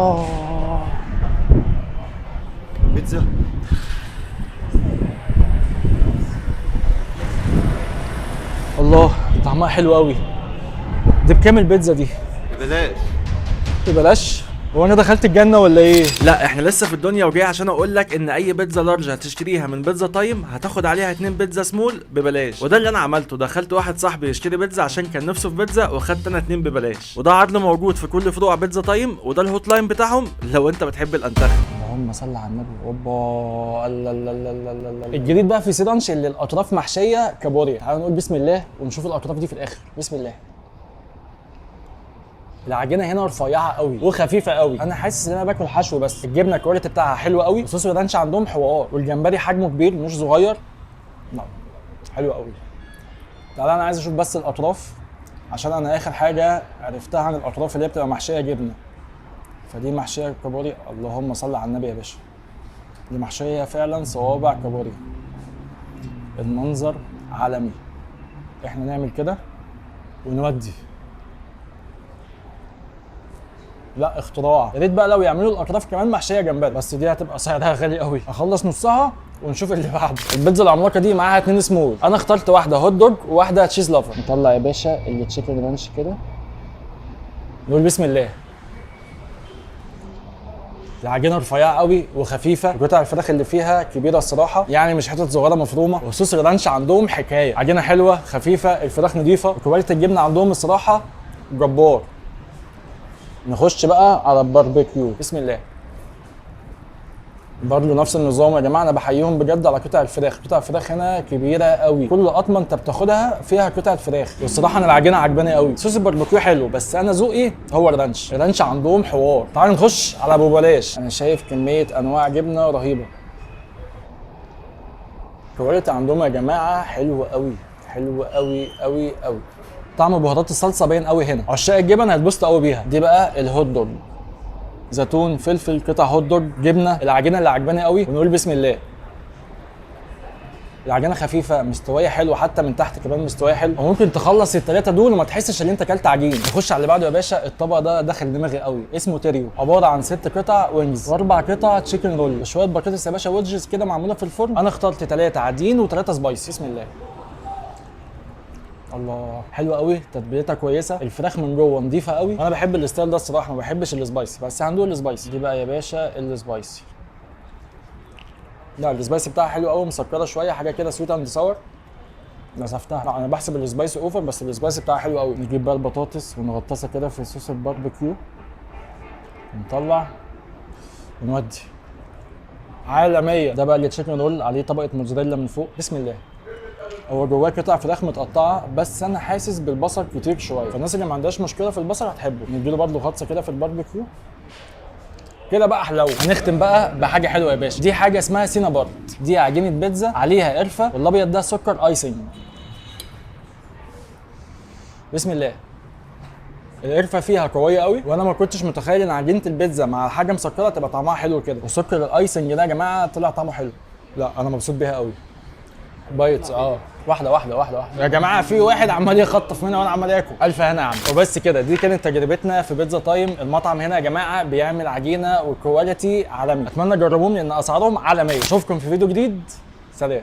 اه بيتزا. الله، طعمها حلو قوي. دي بكام البيتزا دي؟ ببلاش. ببلاش؟ هو انا دخلت الجنة ولا ايه؟ لا احنا لسه في الدنيا، وجاي عشان اقول لك ان اي بيتزا large هتشتريها من بيتزا تايم هتاخد عليها 2 بيتزا سمول ببلاش، وده اللي انا عملته. دخلت واحد صاحبي يشتري بيتزا عشان كان نفسه في بيتزا، واخدت انا 2 ببلاش. وده عدل موجود في كل فروع بيتزا تايم، وده ال hotline بتاعهم لو انت بتحب الانتخ. اللهم صل على النبي. اوبا، الله الله الله الله الله الله. الجديد بقى في Sea Ranch اللي الاطراف محشيه كابوريا. تعالوا نقول بسم الله ونشوف الاطراف دي في الاخر. بسم الله. العجينة هنا رفيعة قوي وخفيفة قوي، انا حاسس ان انا باكل حشو، بس الجبنة ال quality بتاعها حلو قوي، صوص ال ranch عندهم حوار، والجمبري حجمه كبير مش صغير. لا حلو قوي. تعالى انا عايز اشوف بس الاطراف، عشان انا اخر حاجة عرفتها عن الاطراف اللي هي بتبقى محشيه جبنه، فدي محشيه كابوريا. اللهم صل على النبي يا باشا، دي محشيه فعلا صوابع كابوريا. المنظر عالمي. احنا نعمل كده ونودي. لا اختراع. يا ريت بقى لو يعملوا الاطراف كمان محشيه جمبري، بس دي هتبقى سعرها غالي قوي. اخلص نصها ونشوف اللي بعده. البيتزا العملاقة دي معاها 2 سمول، انا اخترت واحدة hot dog وواحدة cheese lover. نطلع يا باشا ال chicken ranch كده، نقول بسم الله. العجينة رفيعة قوي وخفيفة، قطع الفراخ اللي فيها كبيرة الصراحة، يعني مش حتت صغيرة مفرومه، وصوص ال ranch عندهم حكاية. عجينه حلوة خفيفة، الفراخ نظيفة، و quality الجبنة عندهم الصراحة جبار. نخش بقى على الباربيكيو. بسم الله. برضه نفس النظام يا جماعة، انا بحييهم بجد على قطع الفراخ. قطع الفراخ هنا كبيرة قوي، كل قطمه انت بتاخدها فيها قطعه فراخ، والصراحة انا العجينة عجباني قوي. صوص الباربيكيو حلو، بس انا ذوقي هو ال ranch. ال ranch عندهم حوار. تعالوا نخش على ابو بلاش. انا شايف كمية انواع جبنه رهيبة. quality عندهم يا جماعة حلو قوي، حلو قوي قوي قوي. طعم بهارات الصلصه باين قوي هنا، عشاق الجبن هيتبسطوا قوي بيها. دي بقى ال hot dog، زيتون، فلفل، قطع hot dog، جبنه، العجينة اللي عجباني قوي. ونقول بسم الله. العجينة خفيفة مستوية حلو، حتى من تحت كمان مستوية حلو، وممكن تخلص الثلاثة دول وما تحسش ان انت اكلت عجين. نخش على اللي بعده يا باشا. الطبق ده دخل دماغي قوي، اسمه تريو، عبارة عن 6 قطع wings واربع قطع chicken roll وشوية بطاطس يا باشا wedges كده معمولة في الفرن. انا اخترت 3 عاديين و3 spicy. بسم الله. الله، حلوة قوي، تتبيلتها كويسة، الفراخ من جوه نظيفة قوي. انا بحب ال style ده الصراحة، ما بحبش ال spicy، بس هندوق ال spicy. دي بقى يا باشا ال spicy. لا ال spicy بتاعها حلو قوي، مسكره شوية، حاجة كده sweet and sour. نسفتها. لا انا بحسب ال spicy over، بس ال spicy بتاعها حلو قوي. نجيب بقى البطاطس ونغطسها كده في صوص الباربيكيو، ونطلع ونودي عالمية. ده بقى ال chicken roll عليه طبقه موتزاريلا من فوق. بسم الله. هو جواه قطع فراخ متقطعه، بس انا حاسس بالبصل كتير شوية، فالناس اللي ما عندهاش مشكلة في البصل هتحبه. نديله برضه غطسه كده في الباربيكيو كده بقى حلو. هنختم بقى بحاجة حلوة يا باشا. دي حاجة اسمها سينابارت، دي عجينه بيتزا عليها قرفه، والابيض ده سكر icing. بسم الله. القرفه فيها قوية قوي، وانا ما كنتش متخيل ان عجينه البيتزا مع حاجة مسكره تبقى طعمها حلو كده، وسكر ال icing ده يا جماعة طلع طعمه حلو. لا انا مبسوط بيها قوي. bites واحدة واحدة واحدة واحدة يا جماعة، في واحد عمال يخطف منها وانا عمال اكل. الف هنا يا عم. وبس كده، دي كانت تجربتنا في بيتزا تايم. المطعم هنا يا جماعة بيعمل عجينه و quality عالمي، اتمنى تجربوهم لان اسعارهم عالمية. اشوفكم في فيديو جديد، سلام.